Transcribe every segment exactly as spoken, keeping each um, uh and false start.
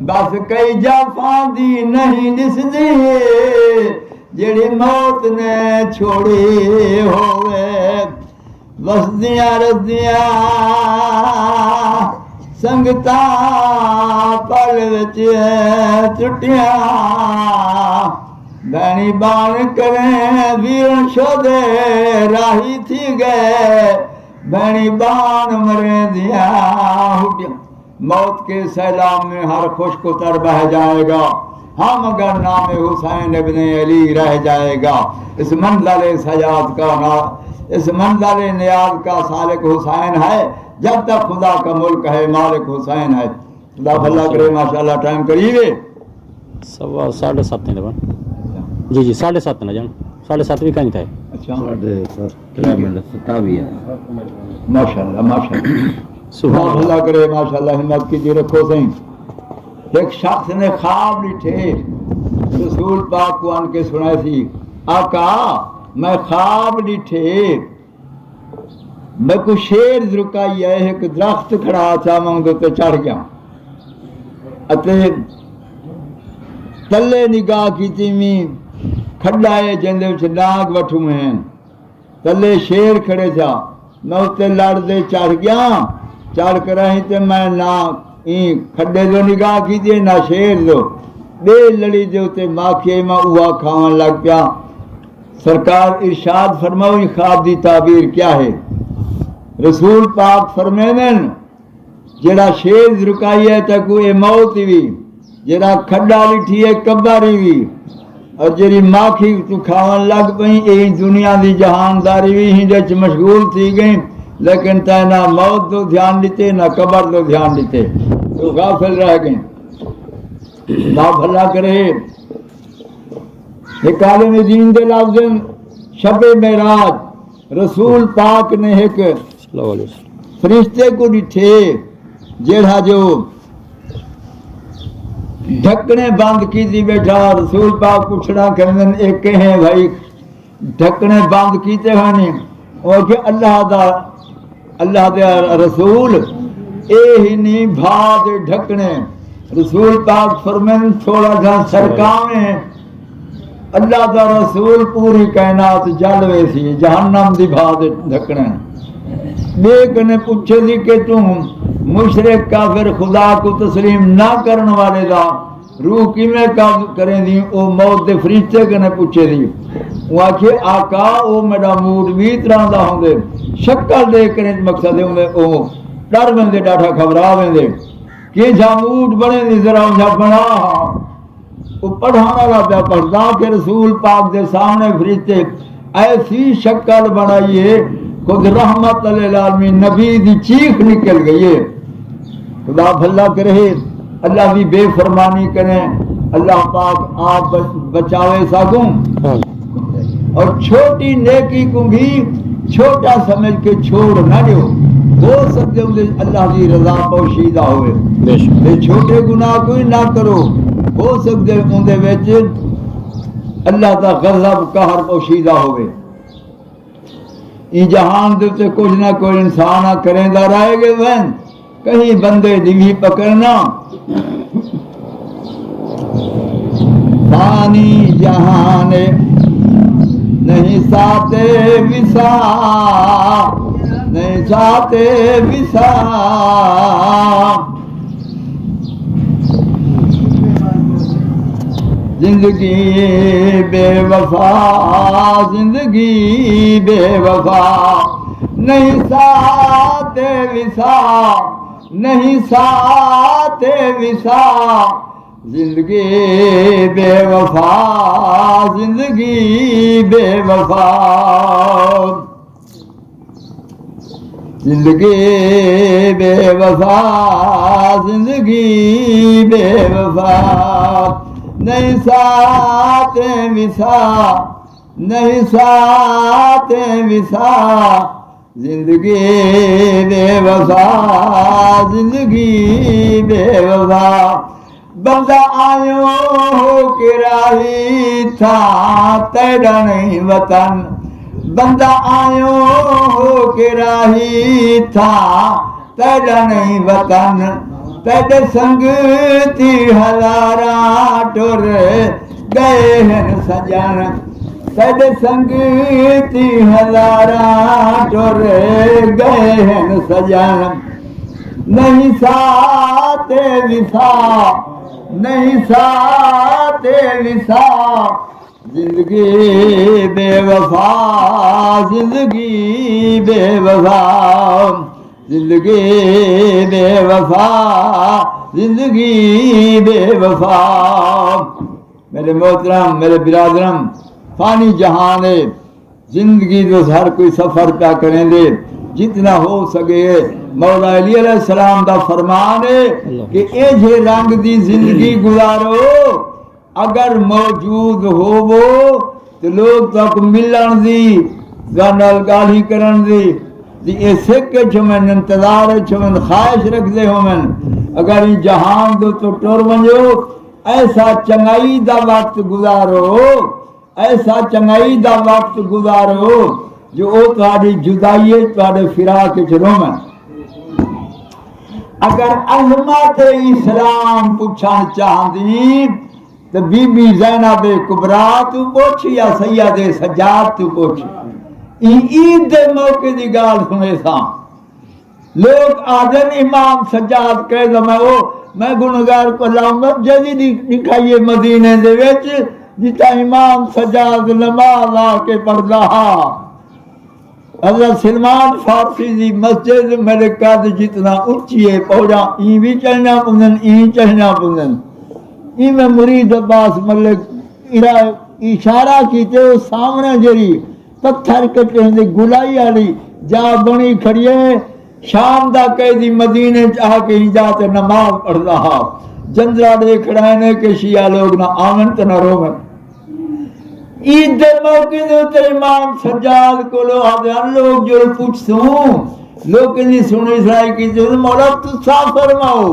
بس کئی جافاں دی نہیں ݙسدی، جیڑھی موت نے چھوڑی ہووے۔ وسدیاں رسدیاں سنگتاں پل وچ ترٹیاں، بھیݨی بان کریں ویرن شودے راہی تھی ڳئے، بھیݨی بان مریندیاں ہڈیاں۔ موت کے سیلاب میں ہر خشک و تر بہہ جائے گا، ہاں مگر نام حسین ابن علی رہ جائے گا۔ اس منزل صیاد کا نا، اس منزل نیاز کا سالک حسین ہے، جب تک خدا کا ملک ہے مالک حسین ہے۔ خدا بھلا کرے، ماشاءاللہ ٹائم قریب ہے۔ سوا ساڑھے ست نے بن۔ جی جی، ساڑھے ست نے جان، ساڑھے ست بھی کہیں تھے۔ اچھا۔ ساڑھے ست، ترے منٹ ستاوی ہے۔ ماشاءاللہ، ماشاءاللہ۔ سبحان اللہ۔ اللہ کرے، ماشاءاللہ، ہمت کیتی رکھو سائیں۔ ایک شخص نے خواب ݙٹھے، رسول پاک کو آن کے سݨائے سی، "آقا، میں خواب ݙٹھے، میکوں شیر زرکائی ہے، ایک درخت کھڑا، اچانک دے تے چڑھ ڳیا اتے تلے نگاہ کیتی، وی کھݙا ہے جیندے وچ ناگ وٹھوں ہیں۔" تلے شیر کھڑے تھیا، میں اتے لڑ دے چڑھ ڳیا، چڑھ کراہیں تے میں نہ ایں کھݙے دو نگاہ کیتی، نہ شیر دو۔ ٻے لڑی دے اتے ماکھی، میں اوہا کھاوݨ لڳ پیا۔ سرکار ارشاد فرماؤ، ایں خواب دی تعبیر کیا ہے؟ رسول پاک فرمیندن، جیڑھا شیر زرکائی ہے تیکوں اے موت ہی وی، جیڑھا کھݙا ݙٹھی ہے قبر ہی وی، اور جیڑھی ماکھی توں کھاوݨ لڳ پئی، اے دنیا دی جہانداری وی، ہیندے اچ مشغول تھی ڳئیں، لیکن تیں نہ موت دو دھیان ݙتے، نہ قبر دو دھیان ݙتے، تو غافل رہ ڳئیں۔ اللہ بھلا کرے۔ ہک عالم دین دے لفظ ہن، شب معراج رسول پاک نے ہک صلی اللہ علیہ وسلم۔ فرشتے کوں ݙٹھے، جیڑھا جو ڈھکنے بند کیتی ٻیٹھا۔ رسول پاک پچھݨا کریندن، "اے کہیں بھائی ڈھکنے بند کیتے ہوئے نے؟" او کہ اللہ دا، اللہ دے رسول، اے ہی نہیں بھا دے ڈھکنے۔ رسول پاک فرمائن، تھوڑا جہاں سرکاویں، اللہ دا رسول پوری کائنات جل ویسی، جہنم دی بھا دے ڈھکنے۔ ٻئے کنے پچھے سی کہ توں مشرک کافر خدا کو تسلیم نہ کرن والے دا روح کیویں قبض کریندی؟ او موت دے فرشتے کنے پچھے سی۔ او آکھے، "آقا، او میݙا موڈ ٻئی طرح دا ہوندے، شکل ݙیکھ کنے مقصد ہے ہوندے، او ݙر ویندے، ݙاڈھا گھبرا ویندے۔ کیجھا موڈ بݨیندی، ذرا اونجھا بݨا ہا۔" او پڑھݨ والا پیا پڑھدا کہ رسول پاک دے سامݨے فرشتے ایسی شکل بݨائی ہے، خود رحمت للعالمین نبی دی چیخ نکل ڳئی ہے۔ خدا بھلا کرے، اللہ دی بے فرمانی کریں، اللہ پاک آپ بچ-، بچاوے ساکوں۔ اور چھوٹی نیکی کوں بھی چھوٹا سمجھ کے چھوڑ نہ ݙیو۔ ہو سڳدے اوندے اللہ دی رضا پوشیدہ ہووے۔ بے شک۔ تے چھوٹے گناہ کوئی نہ کرو، ہو سڳدے اوندے وچ اللہ دا غضب، قہر پوشیدہ ہووے۔ ایں جہان دے اتے کجھ نہ کجھ انسان آ کریندا رہ ڳئے وین، کہیں بندے دی وی پکڑ نہ۔ فانی جہان نہیں ساتے وسا، نہیں ساتے وسا۔ زندگی بے وفا، زندگی بے وفا، نہیں ساتے وسا، نہیں ساتے وسا۔ زندگی بے وفا، زندگی بے وفا۔ زندگی بے وفا، زندگی بے وفا، نہیں ساتے وسا، نہیں ساتے وسا۔ زندگی بے وفا، زندگی بے وفا۔ بندہ آیوں ہو کے راہی تھاں، تیݙا نہیں وطن۔ بندہ آیوں ہو کے راہی تھاں، تیݙا نہیں وطن۔ تیݙے سنگتی ہزاراں ٹر ڳئے ہن سڄݨ، تیݙے سنگتی ہزاراں ٹر ڳئے ہن سڄݨ۔ نہیں ساہ تے وسا، نہیں ساہ تے وسا، زندگی بے وفا، زندگی بے وفا، زندگی بے وفا، زندگی بے وفا۔ میرے محترم، میرے برادرم، فانی جہان ہے، زندگی دا ہر کوئی سفر پیا کریندے، جتنا ہو سگے۔ مولا علی علیہ السلام دا فرمان ہے کہ ایجھے رنگ دی زندگی گزارو، اگر موجود ہووو تے لوگ تہاکوں ملݨ دی، تہاݙے نال ڳالھیں کرݨ دی، دی اے سک اچ ہوون، انتظار اچ ہوون، خواہش رکھدے ہوون۔ اگر ایں جہان دے توں ٹر ونڄو، ایسا چنڳائی دا وقت گزارو، ایسا چنڳائی دا وقت گزارو جو او تہاݙی جدائی اچ، تہاݙے فراق اچ روون۔ اگر عظمت اسلام پچھݨ چاہندیں، تے بی بی زینب کبریٰ توں پچھ یا سید سجاد توں پچھ۔ ایں عید دے موقع دی ڳالھ سݨیساں۔ لوگ آہدن، امام سجاد کہے دا میں او، میں گنہگار کوں اللہ امت جیڑھی ݙکھائیے مدینے دے وچ، جتھاں امام سجاد نماز آ کے پڑھدا ہا۔ حضرت سلمان فارسی دی مسجد میݙے قد جتنا اچی ہے، پوڑیاں ایں وی چڑھݨیاں پوندن، ایں چڑھݨیاں پوندن۔ ایں میں مرید عباس ملک ارا-، اشارہ کیتے، او سامݨے جیڑھی پتھر کٹے ہوندے گلائی آلی جا بݨی کھڑی ہے، شام دا قیدی مدینے اچ آ کے ایں جا تے نماز پڑھدا ہا۔ جندرا ݙیکھݨا ہے نے کہ شیعہ لوگ نہ آون تے نہ روون۔ عید دے موقع دے اتے امام سجاد کولو آہدے ہن، لوگ جو پچھسوں، لوکیں دی سݨی سݨائی کیتی، مولا تساں فرماؤ،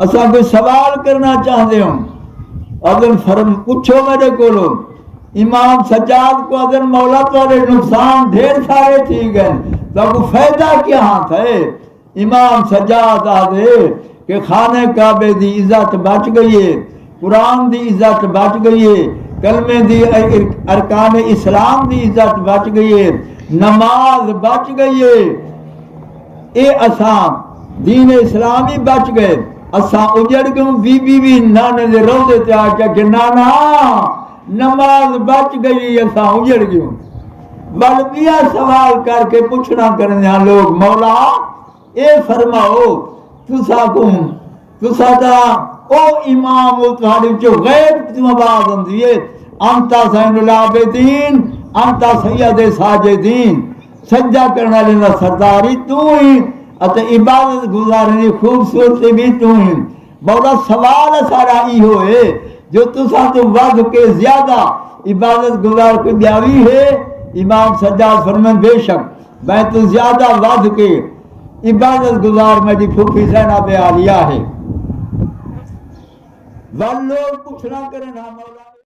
اساں کوئی سوال کرݨا چاہندے ہوں۔ آہدن فرم-، پچھو میݙے کولو۔ امام سجاد کوں آہدن، مولا تہاݙے نقصان ڈھیر سارے تھی ڳئے، تہاکوں فائدہ کیا ہا تھئے؟ امام سجاد آہدے کہ خانہ کعبے دی عزت بچ ڳئی ہے، قرآن دی عزت بچ ڳئی ہے، کلمے دی، ار-، ارکان اسلام دی عزت بچ ڳئی ہے، نماز بچ ڳئی ہے۔ اے اساں دین اسلام ہی بچ ڳئے، اساں اجڑ ڳیوں۔ بی بی وی نانے دے روضے تے آ کے آکھے، نانا، نماز بچ ڳئی، اساں اجڑ ڳیوں۔ ول ٻیا سوال کر کے پچھݨا کریندے ہاں لوگ، مولا، اے فرماؤ، تساں کوں، تساں دا او امام، او تہاݙے وچوں غیب توں آواز آندی ہے، انت زین العابدین، انت سید ساجدین، سجدہ کرݨ والے دا سردار ہی توں ہی، اتے عبادت گزاریں دی خوبصورتی بھی توں ہی۔ مولا، سوال سارا ایہو ہے جو تساں توں ودھ کے زیادہ عبادت گزار کوئی ٻیا وی ہے؟ امام سجاد فرمائن، بے شک میں توں زیادہ ودھ کے عبادت گزار میݙی پھوپھی زینب عالیہ ہے۔ ول لوگ پچھݨا کرن، ہاں مولا۔